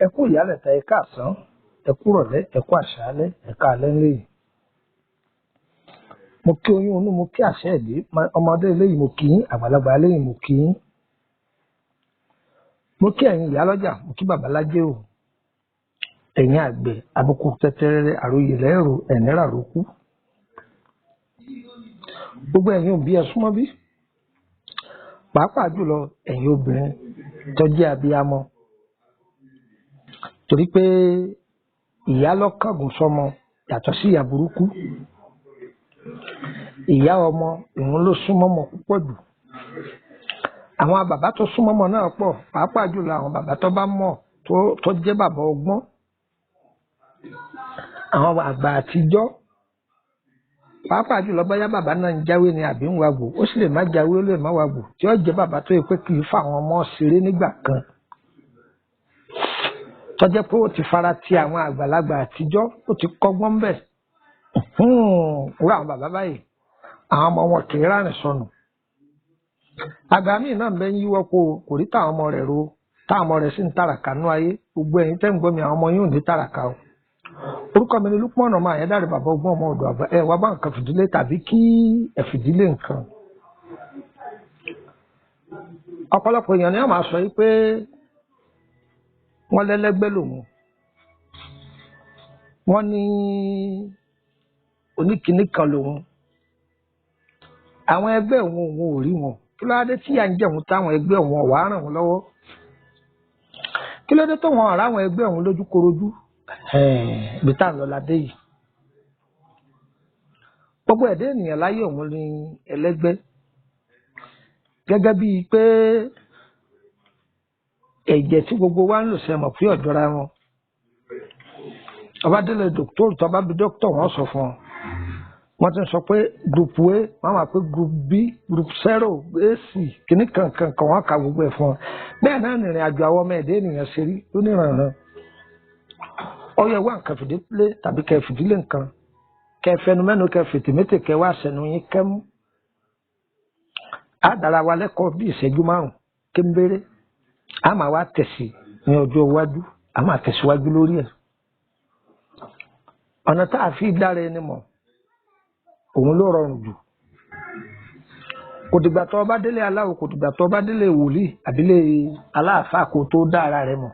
Ẹ kú ìyálẹ̀ta, ẹ káàsán, ẹ kú rọ̀lẹ́, ẹ kú àṣálẹ́, ẹ káalẹ́ ńlẹ̀ yìí. Mo kí oyún inú, mo kí àṣẹ ìdí, ọmọdé eléyìí mo kí yín, àgbàlagbà eléyìí mo kí yín. Mo kí ẹ̀yin ìyálọ́jà, mo kí bàbá lájẹ́ o. Ẹ̀yin àgbẹ̀, àbùkù tẹ́tẹ́rẹ́rẹ́, àròyé lẹ́rù, ẹ̀nẹ́rà rókú. Gbogbo ẹ̀yin òbí ẹ súnmọ́ bí. Pàápàá jùlọ ẹ̀yin obìnrin tó jẹ́ abiyamọ. Torí pé ìyá lọ́kàngún sọ́mọ yàtọ̀ sí ìyá burúkú. Ìyá ọmọ ìhun ló súnmọ́ ọmọ púpọ̀ jù. Àwọn bàbá tó súnmọ́ ọmọ náà pọ̀, pàápàá jùlọ àwọn bàbá tó bá mọ̀ tó jẹ́ bàbá ọgbọ́n. Àwọn àgbà àtijọ́, pàápàá jùlọ bóyá bàbá náà ń jáwé ni àbí ń wagbò, ó sì lè má jáwé, ó lè má wagbò, tí ó jẹ́ bàbá tó yẹ pé kì í fa àwọn ọmọ ṣeré nígbà kan. Tó jẹ́ pé ó ti fara ti àwọn àgbàlagbà àtijọ́, ó ti kọ́gbọ́n bẹ̀. Wúrà àwọn bàbá báyìí, àwọn ọmọ wọn kì í rárìn sọnù. Àgbà míì náà ń bẹ ń yíwọ́ po, kò rí táwọn ọmọ rẹ̀ ro, táwọn ọmọ rẹ̀ sì ń tàràkà nú ayé. Gbogbo ẹ̀yin tẹ́ ń gbọ́ mi, àwọn ọmọ yín ò ní tàràkà o. Orúkọ mi ni Lukman ọmọ Àyándárè, bàbá ọgbọ́n ọmọ ọ̀dọ̀ àgbà. Ẹ wá bá nǹkan fìdílé tàbí kí ẹ fìdílé nǹkan. Ọ̀pọ̀lọpọ̀ èèyàn ni wọ́n máa sọ yìí pé wọ́n lẹ́lẹ́gbẹ́ lòun, wọ́n ní oníkìíní kan lòun, àwọn ẹgbẹ́ òun òun ò rí wọn. Kí ló dé tí à ń jẹun táwọn ẹgbẹ́ òun ọ̀wá ràn wọ́n lọ́wọ́? Kí ló dé tó wọn ọ̀rá àwọn ẹgbẹ́ òun lójúkorojú? Ibi tá à ń lọ la dé yìí. Gbogbo ẹ̀dá ènìyàn láyé òun ní ẹlẹ́gbẹ́. Gẹ́gẹ́ bíi pé ẹ̀jẹ̀ tí gbogbo wa ń lò ṣe mọ̀ pé ọ̀jọ́ra wọn. Ọba délé dòkítọ́rù, tó bá bí dókítà wọn sọ fún ọ. Wọ́n ti ń sọ pé group A, wọ́n máa pé group B, group zero, AC, kìíní kankan kan wọ́n ka gbogbo ẹ̀ fún ọ. Bẹ́ẹ̀ náà nìrìn àjò àwọn ọmọ ẹ̀dá ènìyàn ṣe rí lóníranran. Ọyọ wá nǹkan fìdílé tàbí kẹ fìdílé nǹkan, kẹ fẹnu mẹ́nu, kẹ fètèmétè, kẹ wá sẹnu yín kẹ́mú. Á dára wa lẹ́kọ̀ọ́ bí ìṣẹ́jú márùn-ún kéńbéré. A máa wá tẹ̀sí ní ọjọ́ iwájú, a máa tẹ̀síwájú lórí ẹ̀. Ọ̀nà tá a fi dára ẹni mọ̀, òun ló rọrùn jù. Kò dìgbà tó bá délé aláwo, kò dìgbà tó bá délé wòlíì àbílẹ̀ aláàfáà kó tó dá ara rẹ mọ̀.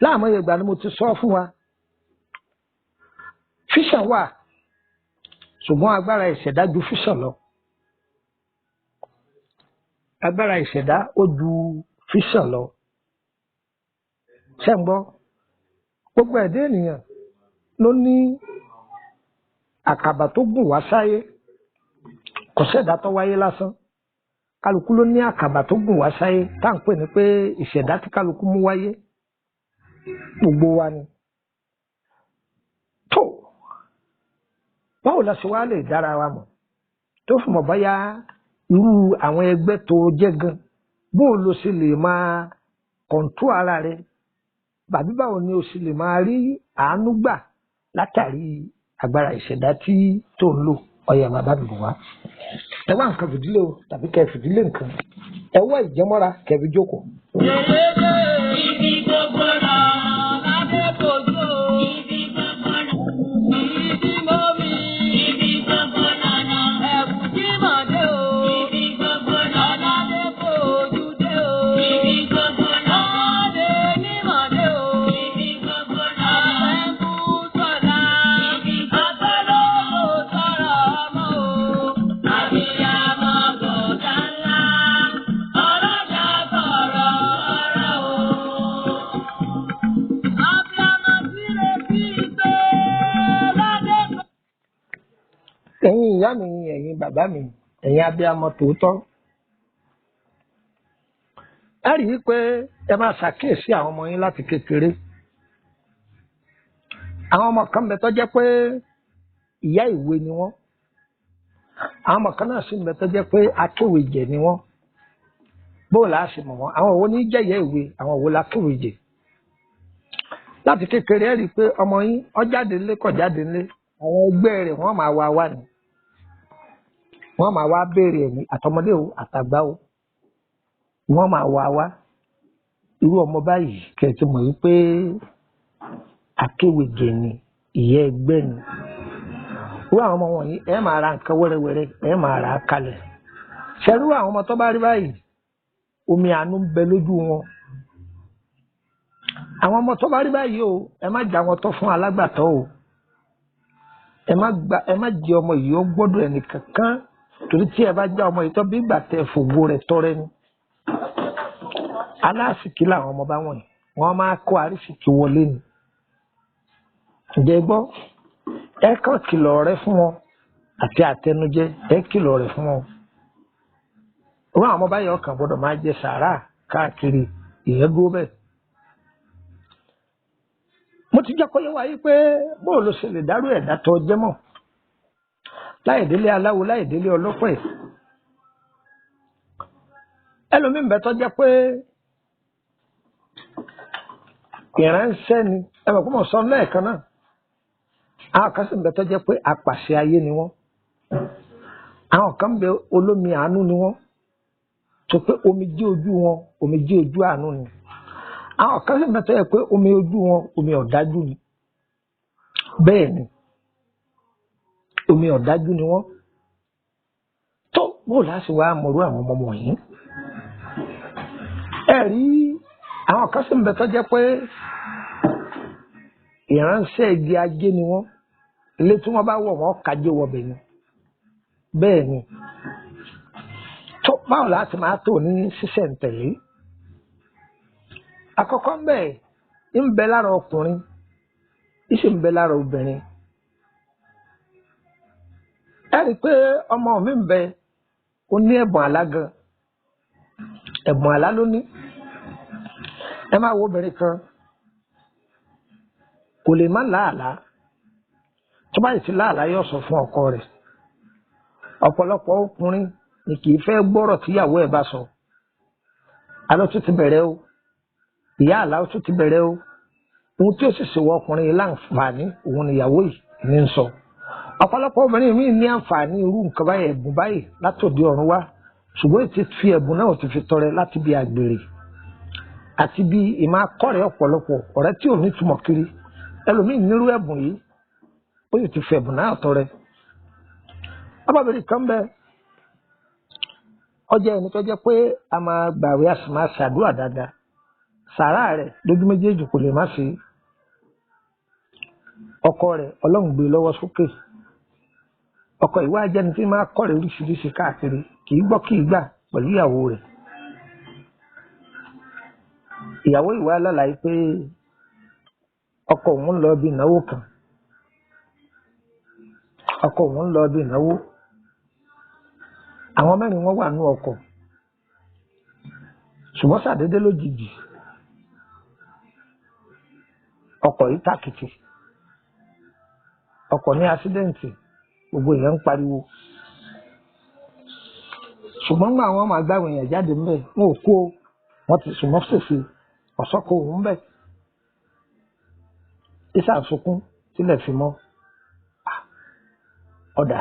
Láàmúyẹ ìgbà ni mo ti sọ fún wa. Fíṣàn wà, ṣùgbọ́n agbára ìṣẹ̀dá ju fíṣàn lọ. Agbára ìṣẹ̀dá ó ju fíṣàn lọ. Ṣé ń gbọ́? Gbogbo ẹ̀dá ènìyàn ló ní àkàbà tó gùn wá sáyé. Kò sẹ́dá tó wáyé lásán. Kálukú ló ní àkàbà tó gùn wá sáyé, tá à ń pè ní pé ìṣẹ̀dá tí kálukú mú wáyé. Gbogbo wa ni. Tó báwo la ṣe wá lè dára wa mọ̀ tó fún mọ̀ báyà irú àwọn ẹgbẹ́ tó jẹ́ gan, bó o lo ṣe lè máa kọ̀ǹtó ara rẹ, bàbí báwo ni o ṣe lè máa rí àánú gbà látàrí agbára ìṣẹ̀dá tí tó ń lò. Ọyẹ bàbá mi wá. Ẹ wá nǹkan fìdílé o tàbí kẹ fìdílé nǹkan. Ẹ wá ìjẹmọ́ra kẹ fi jókòó. Ibi gbogbo lọ lábẹ́ kojú o. Ibi gbogbo lọ. Ibi mọ́mi. Ibi gbogbo lọ́nà. Ẹ̀bùn tí mọ̀dé o. Ibi gbogbo lọ́nà. Ọ̀làdé kojú dé o. Ibi gbogbo lọ́nà. Ọ̀làdé ní mọ̀dé o. Ibi gbogbo lọ́nà. Àfẹ́kù sọ̀la. Ibi gbogbo lọ́nà. Sọ̀rọ̀ ọmọ o. Àbíyamọ gbọ̀dá ńlá. Ọlọ́jà sọ̀rọ̀ ọ̀rọ̀ o. Ẹ̀yin ìyá mi, ẹ̀yin bàbá mi, ẹ̀yin abiyamọ tòótọ́. Ẹ rí i pé ẹ máa ṣàkíyèsí àwọn ọmọ yín láti kékeré. Àwọn ọmọ kan bẹ tó jẹ́ pé ìyá ìwé ni wọ́n. Àwọn ọmọ kan náà sì ń bẹ tó jẹ́ pé akéwèjẹ ni wọ́n. Bóò là á ṣe mọ̀ wọ́n? Àwọn òwò ní jẹ́ ìyá ìwé, àwọn òwò la kéwèjẹ. Láti kékeré ẹ rí i pé ọmọ yín ó jáde ńlé kò jáde ńlé, àwọn ẹgbẹ́ rẹ̀ wọ́n máa wá wá ni. Wọ́n máa wá béèrè ẹ̀mí àtọmọdé o àtàgbà o. Wọ́n máa wá wá. Irú ọmọ báyìí kẹ̀tì mọ̀ wípé akéwèjẹ ni, ìyá ẹgbẹ́ ni. Irú àwọn ọmọ wọ̀nyí ẹ máa ra nǹkan wẹ́rẹ́wẹ́rẹ́, ẹ máa rà á kalẹ̀. Ṣẹ̀rú àwọn ọmọ tó bá rí báyìí, omi àánú ń bẹ lójú wọn. Àwọn ọmọ tó bá rí báyìí o, ẹ má jà wọn tọ́ fún alágbàtọ́ o. Ẹ má jẹ ọmọ yìí ó gbọ́dọ̀ ẹnì kankan, torí tí ẹ bá já ọmọ yìí tọ́ bí ìgbà tẹ fògo rẹ̀ tọrẹ ni. Aláàsìkí làwọn ọmọ bá wọ̀nyí, wọ́n máa kó àrísìkí wọlé ni. Ǹjẹ́ gbọ́, ẹ kàn kìlọ̀ rẹ fún wọn àti àtẹnujẹ, ẹ kìlọ̀ rẹ fún wọn. Irú àwọn ọmọ báyìí ọkàn gbọ́dọ̀ máa jẹ sàárà káàkiri, ìyẹn dúró bẹ́ẹ̀. Mo ti jẹ́ kó yé wa yí pé bóò ló ṣe lè dárú ẹ̀dá tó jẹ́ mọ̀ láì délé aláwo, láì délé ọlọ́pẹ̀. Ẹlòmíín bẹ tó jẹ́ pé ìránṣẹ́ ni, ẹ mọ̀ pé mo sọ lẹ́ẹ̀kan náà. Àwọn kan sì ń bẹ tó jẹ́ pé apàṣẹ ayé ni wọ́n. Àwọn kan ń bẹ olómi àánú ni wọ́n, tó pé omijé ojú wọn omijé ojú àánú ni. Àwọn kan sì ń bẹ tó jẹ́ pé omi ojú wọn omi ọ̀dájú ni. Bẹ́ẹ̀ ni, omi ọ̀dájú ni wọ́n. Tó bó láti wá mọ̀rú àwọn ọmọ wọ̀nyí. Ẹ rí àwọn kan sì ń bẹ tó jẹ́ pé ìránṣẹ́ igi ajé ni wọ́n. Ilé tí wọ́n bá wọ̀ wọ́n kájé wọbẹ̀ ni. Bẹ́ẹ̀ ni. Tó báwo láti máa tò ní sísẹ̀ǹtẹ̀lé? Àkọ́kọ́ ń bẹ ń bẹ lára ọkùnrin, ń sì ń bẹ lára obìnrin. Ẹ rí i pé ọmọ mi ń bẹ, ó ní ẹ̀bùn àlá gan. Ẹ̀bùn àlá ló ní. Ẹ máa wo obìnrin kan, kò lè má láàlá. Tó bá sì ti láàlá yóò sọ fún ọkọ rẹ̀. Ọ̀pọ̀lọpọ̀ ọkùnrin ni kì í fẹ́ gbọ́rọ̀ tíyàwó ẹ̀ bá sọ. Alọ́ tún ti bẹ̀rẹ̀ o, ìyá àlá ó tún ti bẹ̀rẹ̀ o. Ohun tí ó sì ṣèwọ ọkùnrin yìí láǹfààní òun nìyàwó yìí ní ń sọ. Ọ̀pọ̀lọpọ̀ obìnrin míì ní àǹfààní irú nǹkan báyìí, ẹ̀bùn báyìí látòdì ọ̀run wá, ṣùgbọ́n ti fi ẹ̀bùn náà ti fi tọrẹ láti bí àgbèrè àti bí ìmọ̀ akọ́rẹ̀ ọ̀pọ̀lọpọ̀ ọ̀rẹ́ tí ò ní túmọ̀ kiri. Ẹlòmíì nírú ẹ̀bùn yìí, ó sì ti fi ẹ̀bùn náà tọrẹ. Ọmọbìnrin kan bẹ, ọjọ́ ẹni tó jẹ́ pé a máa gbàwé, a sì máa ṣàdúrà dáadáa. Sàrá rẹ̀ lójú méjèèjì kò lè má ṣe. Ọkọ rẹ̀ Ọlọ́run gbé lọ́wọ́ sókè. Ọkọ ìwà ajẹni tí máa kọ́rẹ̀ oríṣiríṣi káàkiri, kì í gbọ́ kì í gbà pẹ̀lú ìyàwó rẹ̀. Ìyàwó ìwà lálàyé pé ọkọ òun ń lọ bí ìnáwó kan. Ọkọ òun ń lọ bí ìnáwó. Àwọn mẹ́rin wọ́n wà nú ọkọ̀. Ṣùgbọ́n ṣàdédé lójijì, ọkọ̀ yìí tàkìtì. Ọkọ̀ ní ásídẹ̀ǹtì, gbogbo èèyàn ń pariwo. Ṣùgbọ́n nígbà wọn máa gbá àwọn èèyàn jáde ńbẹ̀, wọn ò kú o, wọ́n ti sùn mọ́ sèse, ọ̀sọ́kọ̀ òun ńbẹ̀. Ìsà sunkún sílẹ̀ fi mọ́. Ọ̀dà.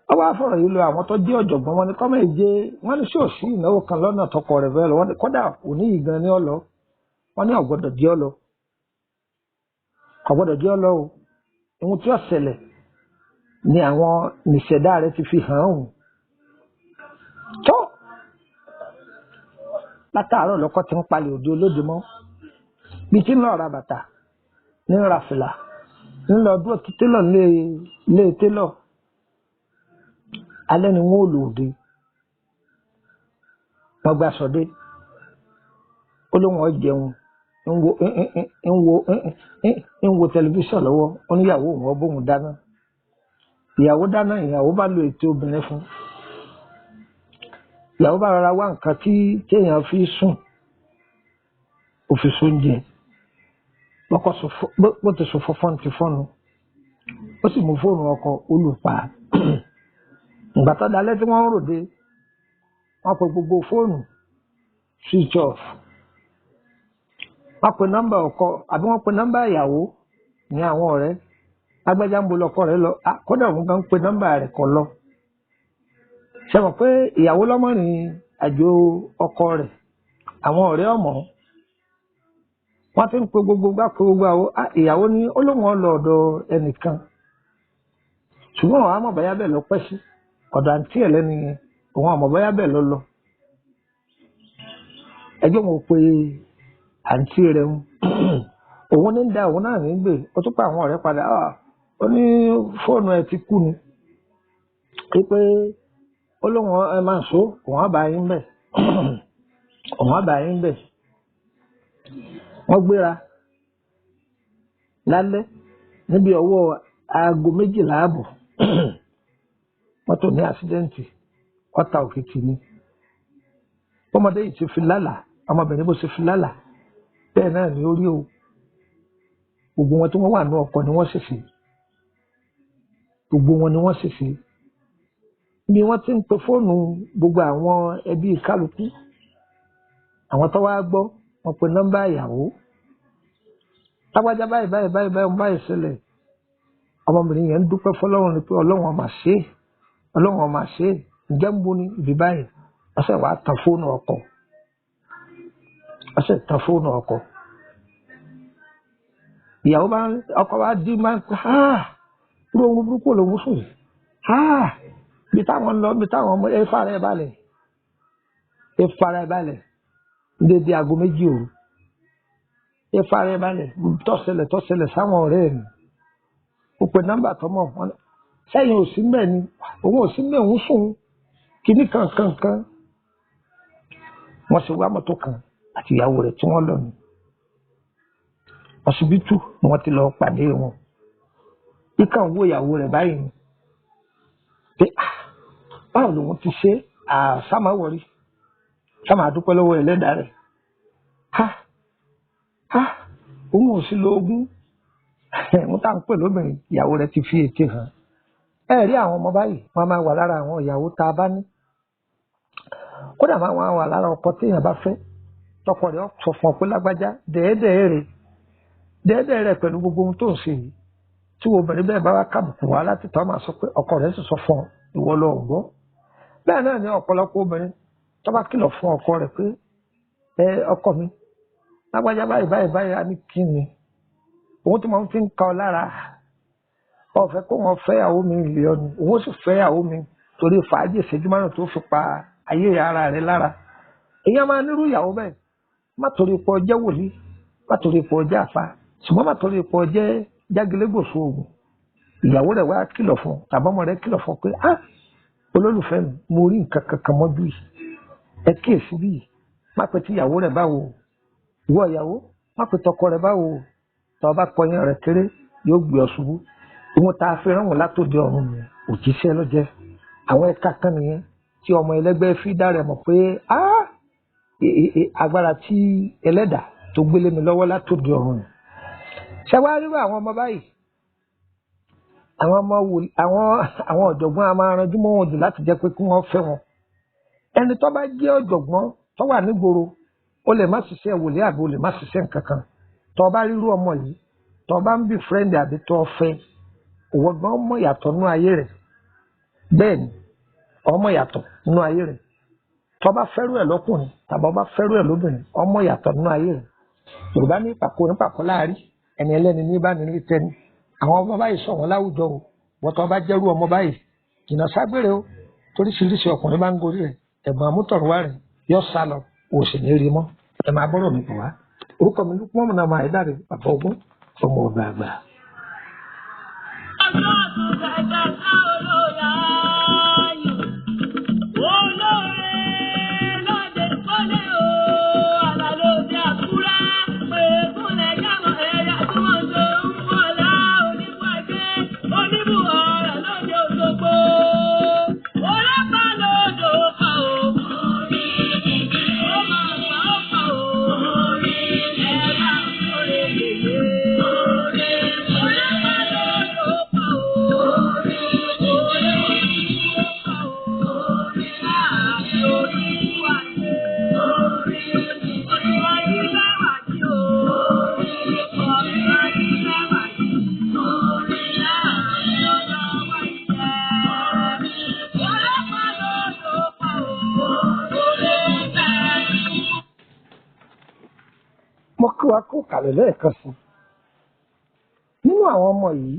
Wọ́n wá fọ̀rọ̀ yìí lọ àwọn tó jẹ́ ọ̀jọ̀gbọ́n, wọn ni kọ́mọ̀ èjé, wọ́n ní ṣòṣì ìnáwó kan lọ́nà tọkọ rẹ̀ fẹ́ lọ, wọ́n ní kódà òní yìí gan ni ọ lọ, wọ́n ní ọ̀gbọ́dọ̀ jẹ́ ọ lọ. Ọ̀gbọ́dọ̀ jẹ́ ọ lọ o. Ohun tí ó ṣẹlẹ̀ ni àwọn nìṣẹ̀dá rẹ̀ ti fi hàn òun. Tó látàárọ̀ lọ́kọ́ ti ń palẹ̀ òde olóde mọ́. Bí tí ń lọ ra bàtà, ní ń ra fìlà, ń lọ dúró ti télọ̀ lé télọ̀. Alẹ́ ni wọ́n ò lò òde. Wọ́n gba sọdé. Ó lóun ó jẹun, ń wo tẹlifíṣàn lọ́wọ́, ó níyàwó òun ó bóun dáná. Ìyàwó dáná, ìyàwó bá lo ètò obìnrin fún. Ìyàwó bá rọra wá nǹkan tí téèyàn fi sùn, ó fi sóúnjẹ. Bó ti sùn fọ́fọ́n ti fọ́nu. Ó sì mú fóònù ọkọ olùpa. Ìgbà tó dalẹ́ tí wọ́n ń ròde, wọ́n pe gbogbo fóònù switch off. Wọ́n pe nọ́mbà ọkọ àbí wọ́n pe nọ́mbà ìyàwó ní àwọn ọ̀rẹ́. Lágbájá ń bo lọkọ rẹ̀ lọ, kódà òun gan pe nọ́mbà rẹ̀ kọ lọ. Ṣé mọ̀ pé ìyàwó lọ́mọ́rin àjò ọkọ rẹ̀, àwọn ọ̀rẹ́ ọmọ wọ́n ti ń pe gbogbo gbá pe gbogbo àwọn ìyàwó ní ó lóun ó lọ ọ̀dọ̀ ẹnìkan, ṣùgbọ́n àwọn àmọ̀ bóyá bẹ́ẹ̀ lọ pẹ́ sí ọ̀dọ̀ àǹtí ẹ̀ lẹ́nu yẹn, òun àmọ̀ bóyá bẹ́ẹ̀ lọ lọ. Ẹjọ́ wọn pe àǹtí rẹ̀ ń òun ní da òun náà ní gbè, ó tún pa àwọn ọ̀rẹ́ padà, ó ní fóònù ẹ̀ ti kú ni, pé ó lóun ẹ máa so òun á bá yín bẹ̀, òun á bá yín bẹ̀. Wọ́n gbéra lálẹ́ níbi ọwọ́ aago 12:30, mọ́tò ní àṣídẹ́ǹtì, ọ̀tà òkìtì ni. Ọmọdé yìí ti fi lálàá, ọmọbìnrin bó ṣe fi lálàá bẹ́ẹ̀ náà ni ó rí o. Gbogbo wọn tí wọ́n wà ní ọkọ̀ ni wọ́n ṣèṣe, gbogbo wọn ni wọ́n ṣèṣe. Bí wọ́n ti ń pe fóònù gbogbo àwọn ẹbí kálukú, àwọn tó wá gbọ́ wọ́n pe nọ́mbà ìyàwó, lágbájá báyìí báyìí báyìí báyìí báyìí ṣẹlẹ̀. Ọmọbìnrin yẹn ń dúpẹ́ fọlọ́run ni pé ọlọ́run ọmọ ṣe é, ọlọ́run ọmọ ṣe é, ǹjẹ́ ń bo ni ibi báyìí. Wọ́n sì wàá tan fóònù ọkọ, wọ́n sì tan fóònù ọkọ. Ìyàwó bá ọkọ wa dín máa ń pẹ́, irú ohun burúkú lòun sùn yìí, bí táwọn lọ, bí táwọn ọmọ ẹ fara ẹ balẹ̀, ẹ fara ẹ balẹ̀ dédé aago 2 òru, ẹ fara ẹ balẹ̀, tọ́sẹlẹ̀ tọ́sẹlẹ̀ sáwọn ọ̀rẹ́ mi. Ó pe nọ́mbà tọmọ wọn, sẹ́yìn ò sí mbẹ̀ ni, òun ò sí mbẹ̀, òun sùn kíní kankankan. Wọ́n sì wá mọ́tò kan àti ìyàwó rẹ̀ tí wọ́n lọ ní ọsibítù ni wọ́n ti lọ pàdé wọn. Ikàn wo ìyàwó rẹ̀ báyìí ni pé báwo lòun ti ṣe àsámáwọrí, sámà dúpẹ́ lọ́wọ́ ẹlẹ́dàá rẹ̀. Ha ha, òun ò sí lo ogún wọ́n tá à ń pè lóbìnrin, ìyàwó rẹ̀ ti fi ète hàn. Ẹ rí àwọn ọmọ báyìí, wọ́n máa wà lára àwọn ìyàwó tá a bá ní, kódà máa wà lára ọkọ téèyàn bá fẹ́. Tọkọ rẹ̀ sọ fún ọ pé lágbájá dẹ́ẹ́dẹ́ẹ́ rẹ̀ dẹ́ẹ́dẹ́ẹ́ rẹ̀ pẹ̀lú gbogbo ohun tó ń ṣe yìí. Tí obìnrin bẹ́ẹ̀ bá wá kábùkù wá láti tọ́ máa sọ pé ọkọ rẹ̀ sì sọ fún ọ, ìwọ lọ gbọ́. Bẹ́ẹ̀ náà ni ọ̀pọ̀lọpọ̀ obìnrin tó bá kìlọ̀ fún ọkọ rẹ̀ pé ẹ ọkọ mi lágbájá báyìí báyìí báyìí, á ní kí ni òun tí mo fi ń ka ọ lára, ọ̀fẹ́ kó wọn fẹ́yàwó mi lè ọ ni, òun sì fẹ́yàwó mi torí fàájì ìṣẹ́jú márùn tó fi pa ayé ara rẹ̀ lára. Èèyàn máa nírú ìyàwó bẹ́ẹ̀, má torí pé ọjẹ́ wòlíì, má torí pé ọjẹ́ àfa, ṣùgbọ́n má torí pé ọjẹ́ jágilégbòsó oògùn. Ìyàwó rẹ̀ wá kìlọ̀ fún, tàbí ọmọ rẹ̀ kìlọ̀ fún pé ah olólùfẹ́ mi, mo rí nǹkan kankan mọ́jú yìí, ẹ kíyèsí bí yìí, má pe tí ìyàwó rẹ̀ báwo, ìwọ ìyàwó má pe tọkọ rẹ̀ báwo, tọ́ bá kọyán rẹ̀ kéré yóò gbé ọ ṣubú. Ìwọ̀n tá a fi rán wọn látòdì ọ̀run nìyẹn, òjíṣẹ́ ló jẹ́. Àwọn ẹ̀ka kan nìyẹn tí ọmọ ẹlẹ́gbẹ́ fi dá rẹ̀ mọ̀ pé agbára tí ẹlẹ́dà tó gbélé mi lọ́wọ́ látòdì ọ̀run nìyẹn. Ṣé wàá rírọ àwọn ọmọ báyìí? Àwọn ọmọ wò, àwọn ọ̀jọ̀gbọ́n a máa ranjú mọ́ wọn jù láti jẹ́ pé kí wọ́n fẹ́ wọn. Ẹni tó bá jẹ́ ọ̀jọ̀gbọ́n tó wà nígboro, ó lè má ṣiṣẹ́ wòlíì àbí ó lè má ṣiṣẹ́ nǹkan kan. Tó bá rírú ọmọ yìí, tó bá ń bí fúrẹ́ǹdì àbí tó fẹ́, òwò gan mọ̀ yàtọ̀ nínú ayé rẹ̀. Bẹ́ẹ̀ ni, ọmọ yàtọ̀ nínú ayé rẹ̀. Tó bá fẹ́rù ẹ̀ lọ́kùnrin tàbí ọba fẹ́rù ẹ̀ lóbìnrin, ọmọ yàtọ̀ nínú ayé rẹ̀. Yorùbá ní pàkó ní pàkó láàrí, ẹni ẹlẹ́ni ní bá ní ní tẹ́ni. Àwọn ọmọ báyìí sọ wọn láwùjọ o, wọ́n tó bá jẹ́rú ọmọ báyìí, jìnnà ságbére o, toríṣiríṣi ọkùnrin bá ń gorí rẹ̀, ẹ̀gbọ́n àmútọ̀rùwá rẹ̀ yọ sá lọ, o sì ní rí mọ́. Ẹ máa bọ́rọ̀ mi bọ̀ wá. Orúkọ mi Lukman Mọ̀nàmọ́ Àìdáre, bàbá ọgbọ́n, ọmọ ọ̀gá àgbà. Ọjọ́ àtúntà ẹ̀ka olóyè ayò, olóore lóde kọ́lé o, àlàlóde àkúrẹ́, pé kúnlẹ̀ yàmọ̀ ẹ̀yà tí wọ́n ṣe ń wọlá oníbùajé, oníbùọ̀rà lóde Òṣogbo. Olápá lódò pa o, ó máa pa ó pa o, ẹ̀ bá ń sóre yèyé. Olápá lódò pa o. Mo kí wa kó kàlẹ̀ lẹ́ẹ̀kan sí. Nínú àwọn ọmọ yìí,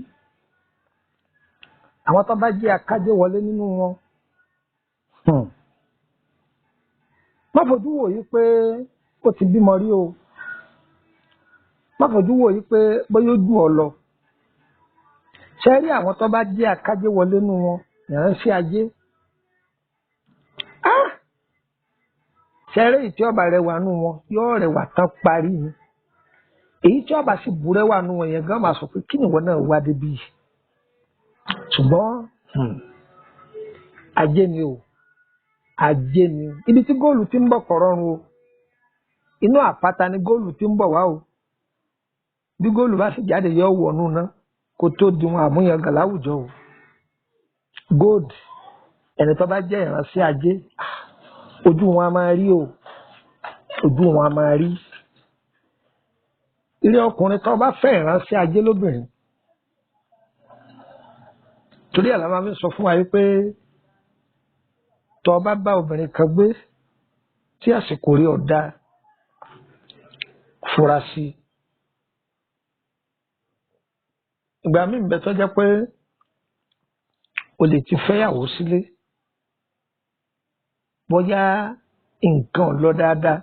àwọn tó bá jẹ́ akájé wọlé nínú wọn, má fojú wò yí pé ó ti bímọ rí o, má fojú wò yí pé bóyá ó jù ọ lọ. Ṣé rí àwọn tó bá jẹ́ akájé wọlé nínú wọn, ìránṣẹ́ ajé. Ṣé rí èyí tí ọba rẹwà nínú wọn, yóò rẹwà tán parí ni. Èyí tí ọba sì bú rẹwà nínú wọn yẹn gan máa sọ pé kí nìwọ náà wá débi yìí. Ṣùgbọ́n ajé ni o, ajé ni. Ibi tí góòlù ti ń bọ̀ kò rọrùn o. Inú àpáta ni góòlù ti ń bọ̀ wá o. Bí góòlù bá sì jáde yọ wọnú ná kó tó di wọn àmúyangàn láwùjọ o. Gold, ẹni tó bá jẹ́ ìránṣẹ́ ajé, ojú wọn a máa rí o, ojú wọn a máa rí. Ilé ọkùnrin tó bá fẹ́ ìránṣẹ́ ajé lóbìnrin, torí ẹ̀ la máa fi sọ fún wa yìí pé tó bá bá obìnrin kan gbé tí àsìkò rí ọ̀dà, fura sí i. Ìgbà míì ń bẹ tó jẹ́ pé o lè ti fẹ́yàwó sílé, bóyá nǹkan ò lọ dáadáa,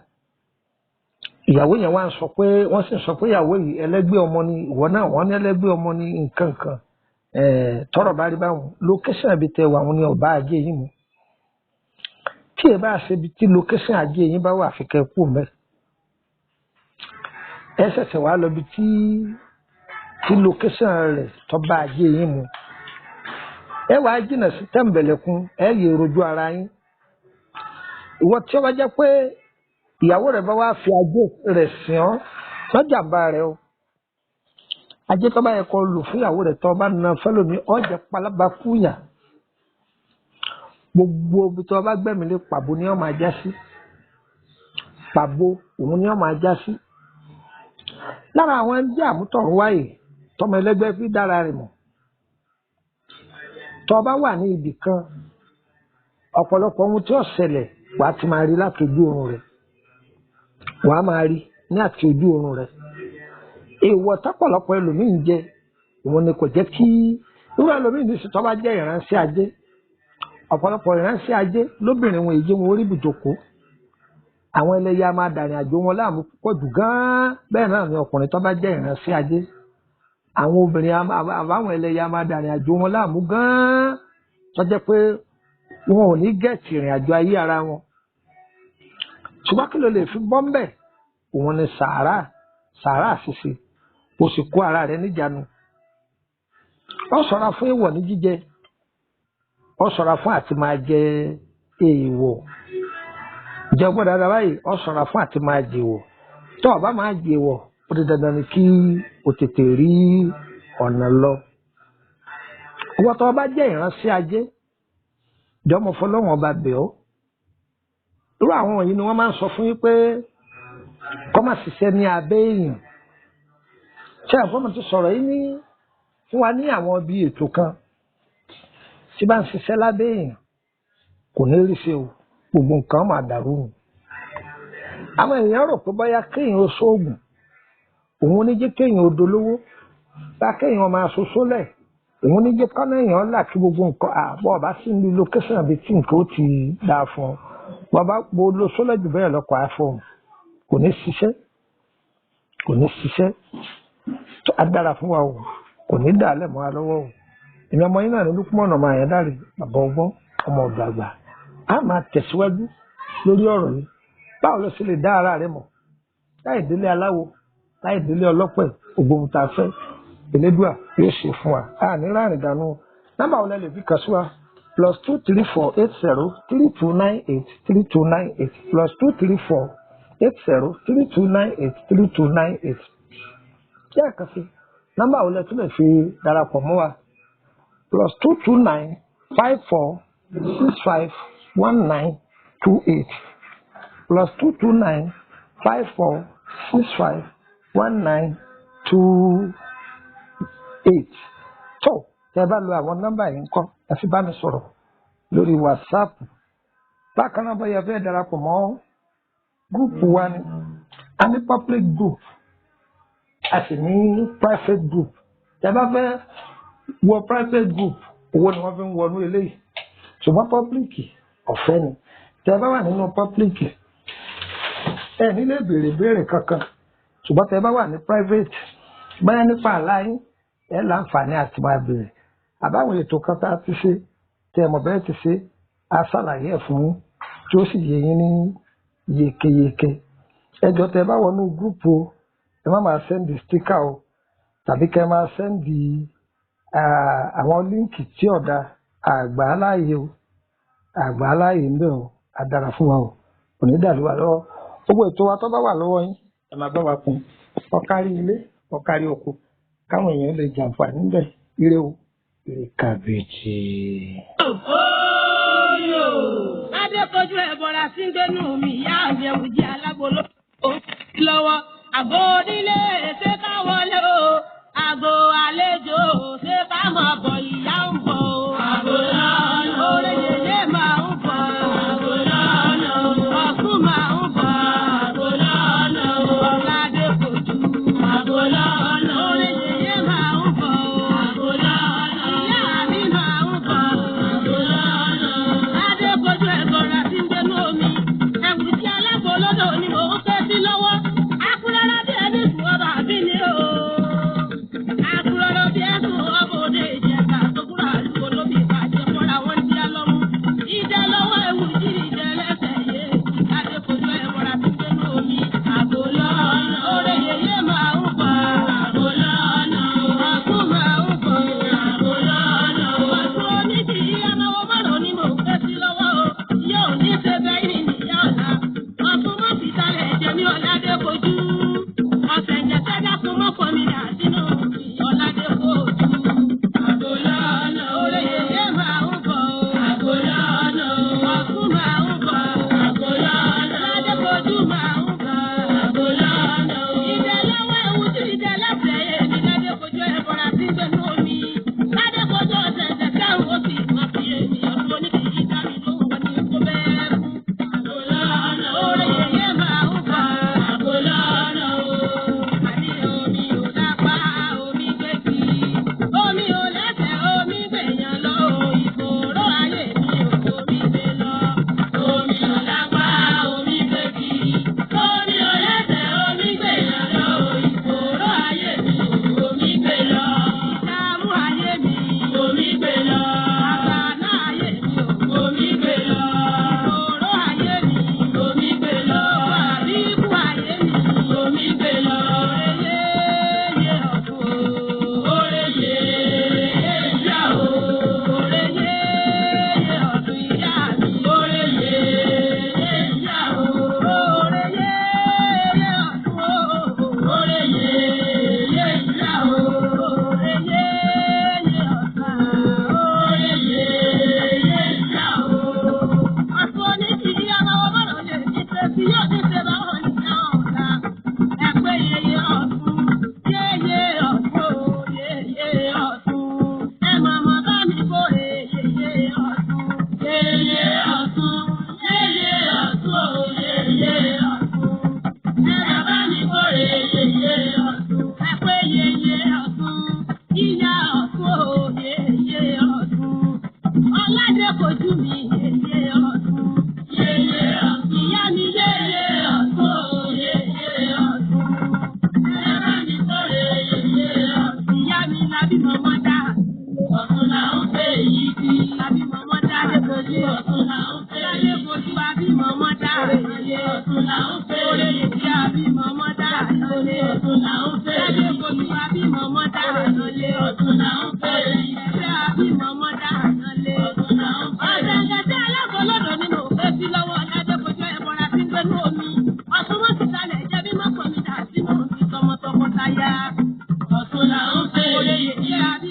ìyàwó yẹn wá ń sọ pé wọ́n sì ń sọ pé ìyàwó yìí ẹlẹ́gbẹ́ ọmọ ni, ìwọ náà wọ́n ní ẹlẹ́gbẹ́ ọmọ ni nǹkan kan. Tọ́rọ̀ bá rí báwọn, location ibi tẹ wà wọn ni ọba ajé yín mu. Tí ẹ bá ṣe ibi tí location ajé yín bá wà, fi kẹ́ kú mẹ́. Ẹ ṣẹ̀ṣẹ̀ wá lọ ibi tí location rẹ̀ tọ́ba ajé yín mu. Ẹ wàá jìnnà sí tẹ̀m̀bẹ̀lẹ̀kun, ẹ yẹ rojú ara yín. Ìwọ tí ó bá jẹ́ pé ìyàwó rẹ̀ bá wá fi ajé rẹ̀ sìn ọ́, lọ́jàmbá rẹ̀ o. Ajé tó bá yẹ kó lò fún ìyàwó rẹ̀ tó bá na fẹ́lòmí, ọ̀jẹ̀ palaba fúnyà. Gbogbo ibi tó bá gbẹ̀mí lé, pàbó ni ó máa já sí. Pàbó òun ni ó máa já sí. Lára àwọn ẹgbẹ́ àmútọ̀run wáyé tọmọ ẹlẹ́gbẹ́ fi dára rẹ̀ mọ̀. Tó bá wà ní ibì kan, ọ̀pọ̀lọpọ̀ ohun tí ó ṣẹlẹ̀ wà á ti máa rí láti ojú oorun rẹ̀. Wà á máa rí ní àti ojú oorun rẹ̀. Èèwọ̀ tọ́pọ̀lọpọ̀ ẹlòmíì ń jẹ, òun ni kò jẹ́ kí irú ẹlòmíì ní sùn tó bá jẹ́ ìránṣẹ́ ajé. Ọ̀pọ̀lọpọ̀ ìránṣẹ́ ajé lóbìnrin wọn èyí wọn orí ibùjókòó. Àwọn ẹlẹ́yà máa dàrin àjò wọn láàmú púpọ̀ jù gan-an. Bẹ́ẹ̀ náà ni ọkùnrin tó bá jẹ́ ìránṣẹ́ ajé. Àwọn obìnrin àbáwọn ẹlẹ́yà máa dàrin àjò wọn láàmú gan-an. Tó jẹ́ pé wọn ò ní gẹ̀ẹ́tì ìrìn àjò ayé ara wọn. Ṣùgbọ́n kí ló lè fi bọ́ ńbẹ̀? Òun ni sàárà, sàárà ṣíṣe. O sì kó ara rẹ níjànú. Ó ṣọ́ra fún èèwọ̀ ní jíjẹ. Ó ṣọ́ra fún àti máa jẹ èèwọ̀. Jẹ́ gbọ́dọ̀ dáadáa báyìí, ó ṣọ́ra fún àti máa jẹ èèwọ̀. Tó o bá máa jẹ èèwọ̀, ó di dandan ni kí o tètè rí ọ̀nà lọ. Ìwọ tó o bá jẹ́ ìránṣẹ́ ajé, jọmọ fọlọ́wọ́n ọba bẹ̀ ọ́. Irú àwọn wọ̀nyí ni wọ́n máa ń sọ fún yín pé kọ́ máa ṣiṣẹ́ ní abẹ́ èèyàn. Ṣé àfọ́mọ́ ti sọ̀rọ̀ yìí ní fún wa ní àwọn ibi ètò kan tí bá ń ṣiṣẹ́ lábẹ́ èèyàn kò ní rí ṣe o, gbogbo nǹkan máa dàrú ni. Àwọn èèyàn rò pé bóyá kéèyàn ó ṣoògùn, òun ní jẹ́ kéèyàn ó dolówó, bá kéèyàn máa ṣoṣó lẹ̀, òun ní jẹ́ kọ́nà èèyàn là kí gbogbo nǹkan àbọ̀ ọ̀bá sí ní location àbí tí nǹkan ó ti dáa fún ọ. Bàbá bo lo sólẹ̀ jù bẹ́ẹ̀ lọ́kọ̀ iPhone kò ní ṣiṣẹ́, kò ní ṣiṣẹ́. Tó a dára fún wa o, kò ní dà á lẹ̀ mọ́ wa lọ́wọ́ o. Èmi ọmọ yín náà ní Lúkúmọ̀nà ọmọ Àyàndáre, bàbá ọgbọ́n, ọmọ ọ̀dọ̀ àgbà. A máa tẹ̀síwájú lórí ọ̀rọ̀ yìí. Báwo ló ṣe lè dá ara rẹ mọ̀? Láì délé aláwo, láì délé ọlọ́pẹ̀, gbogbo ohun tá a fẹ́, Elédùà yóò ṣe fún wa. A ní láàrin dànù. Nọ́mbà wo lẹ lè fi kàn sí wa? +234 80 32 98 32 98 +234 80 32 98 32 98. Jẹ́ àkànṣe. Nọ́mbà wo lẹ tún lè fi darapọ̀ mọ́ wa? +229 54 65 19 28 +229 54 65 19 28. Tó tẹ́ bá lo àwọn nọ́mbà yìí ńkọ́, ẹ fi bá mi sọ̀rọ̀ lórí WhatsApp. Bákan náà, bóyá fẹ́ darapọ̀ mọ́ group wa ni, a ní public group. A sì ní private group. Tẹ́ bá fẹ́ wọ private group, owó ni wọ́n fi ń wọnú eléyìí, ṣùgbọ́n public ọ̀fẹ́ ni. Tẹ́ bá wà nínú public, ẹ ní lè béèrè béèrè kankan, ṣùgbọ́n tẹ́ bá wà ní private, báyà nípa àlá yín, ẹ láǹfààní àti máa béèrè àbáwọn ètò kan tá a ti ṣe tẹ́ ẹ mọ̀ bẹ́ẹ̀ ti ṣe, á ṣàlàyé ẹ̀ fún yín tí ó sì yé yín ní yékéyéké. Ẹ jọ̀ọ́, tẹ́ bá wọnú group o, ẹ má máa send sticker o, tàbí kẹ́ máa send àwọn link tí ọ̀dà àgbà aláàyè o, àgbà aláàyè ń bẹ̀ o. Á dára fún wa o, kò ní dàlú wa lọ́wọ́. Gbogbo ètò wa tó bá wà lọ́wọ́ yín, ẹ máa bá wa kún ọkárí ilé, ọkárí oko, káwọn èèyàn lè jàǹfààní ńbẹ̀. Ire o, ire kàbìtì. Adékojú ẹ̀bọ̀ra sí ń gbénú mi, ìyá mi ẹ̀wù jẹ́ alágbó lọ́wọ́. Àgọ́ onílé ṣé ká wọlé o, àgọ́ àlejò ṣé ká máa bọ̀, ìyá ń bọ̀ o. Àgọ́ lọ́nà orí yèyé máa ń bọ̀. Àgọ́ lọ́nà ọ̀sùn máa ń bọ̀. Àgọ́ lọ́nà ọ̀làdékojú. Àgọ́ lọ́nà orí yèyé máa ń bọ̀. Àgọ́ lọ́nà ìyá mi máa ń bọ̀. Àgọ́ lọ́nà Adékojú ẹ̀bọ̀ra sí ń gbénú omi. Ẹ̀wù tí alágbó lọ́dọ̀ ni mò ń fẹ́ sí lọ́wọ́. Akúrọ́rọ́ bí ẹni sùn ọba àbí ni o. Akúrọ́rọ́ bí ẹ̀sùn ọba òde Ìjẹ̀bà tó kúrò àdúgbò lóbi ìbàjẹ́ fọ́ra wọn ti á lọ́mú. Ìdẹ lọ́wọ́ ewu jírí ìdẹ lẹ́sẹ̀ yé. Adékojú ẹ̀bọ̀ra sí ń gbénú omi. Àgò lọ́nà orí yèyé máa ń bọ̀. Àgò lọ́nà ọ̀tún máa ń bọ̀. Àgò lọ́nà ọ̀tún onídìí anáwó márùn-ún ni mò ń fẹ́ sí lọ́wọ́ o. Yóò ní ṣe bẹ́ẹ̀ ní ìyá ọ̀la. Ọ̀tún mọ́ fi talẹ̀ jẹ́ mi Ọ̀làdékojú. Ọ̀sẹ̀ ǹjẹ́ sẹ́dá fún mọ́fọ́ mi dà sínú Ọ̀làdékojú. Àgò lọ́nà orí yèyé máa ń bọ̀. Àgò lọ́nà ọ̀tún máa ń bọ̀. Àgò lọ́nà Ọ̀làdékojú máa ń bọ̀. Àgò lọ́nà ìdẹ lọ́wọ́ ewu tí ìdẹ lẹ́sẹ̀ yé mi Ládékojú ẹ̀bọ̀ra sí gbẹ̀nu omi. Ládékojú ọ̀sẹ̀ ǹjẹ́ sẹ́hùn ó sì máa fi èmi ọ̀tún oníkìí dá mi lóhùn wọn ní kó bẹ́ẹ̀ kú. Àgò lọ́nà orí yèyé máa ń bọ̀. Àgò lọ́nà o. Àní omi ò lápá, omi gbé sí. Omi ò lẹ́sẹ̀, omi gbèyàn lọ o. Ìfòòró ayé mi ò, omi gbé lọ. Omi ò lápá, omi gbé sí. Omi ò lẹ́sẹ̀, omi gbèyàn lọ o. Ìfòòró ayé mi ò, omi gbé lọ. Ìdààmú ayé mi, omi gbé lọ. Àgbàná ayé mi ò, omi gbé lọ. Ìfòòró ayé mi, omi gbé lọ. Àbíkú ayé mi, omi gbé lọ. Oreyeye ọ̀tún o. Oreyeye ìyá o. Oreyeye ọ̀tún ìyá mi. Oreyeye ìyá o. Oreyeye ọ̀tún o. Oreyeye ìyá o. Oreyeye ọ̀tún. Oreyeye ìyá o. Ọ̀tún oníkìrí aláwọ̀ bọ̀rọ̀ lè ní ṣe sí yóò ní ṣe báwọn ìyá ọ̀la. Ẹgbẹ́ yeye ọ̀tún, yeye ọ̀tún, yeye ọ̀tún. Ẹ màmá bá mi kórè yeye ọ̀tún. Yeye ọ̀tún, yeye ọ̀tún, yeye ọ̀tún. Ẹ bàbá mi kórè yeye ọ̀tún. Ẹgbẹ́ yeye ọ̀tún, ìyá ọ̀tún, yeye ọ̀tún. Ọládékojú mi yeye ọ̀tún. Yeye ọ̀tún. Ìyá mi yeye ọ̀tún, yeye ọ̀tún. Ẹ bá mi kórè yeye ọ̀tún. Ìyá mi lábí mọ́mọ́ dá. Ọ̀tún là ń pè yí sí. Lábí mọ́mọ́ dá. Adékojú ọ̀tún là ń pè yí sí. Adékojú àbí mọ́mọ́ dá. Ọ̀tún là ń pè yí sí. Àbí mọ́mọ́ dá. Ọ̀tún là ń pè yí sí. Adékojú àbí mọ́mọ́ dá. Ọ̀tún là ń pè yí sí. Àbí mọ́mọ́ dá. Ọ̀tún là ń pè yí sí. Ọ̀sẹ̀ alágbọ̀lọ́dọ̀ ni mò ń fẹ́ sí lọ́wọ́ Ọ̀làdékojú ẹ̀bọ̀ra sí gbẹ́nu omi. Ọ̀tún wọ́n ti talẹ̀ jẹ́ bí mọ́kàn mi dà sínú òfin tọmọtọkọtaya. Ọ̀tún là ń pè yí sí. Àbí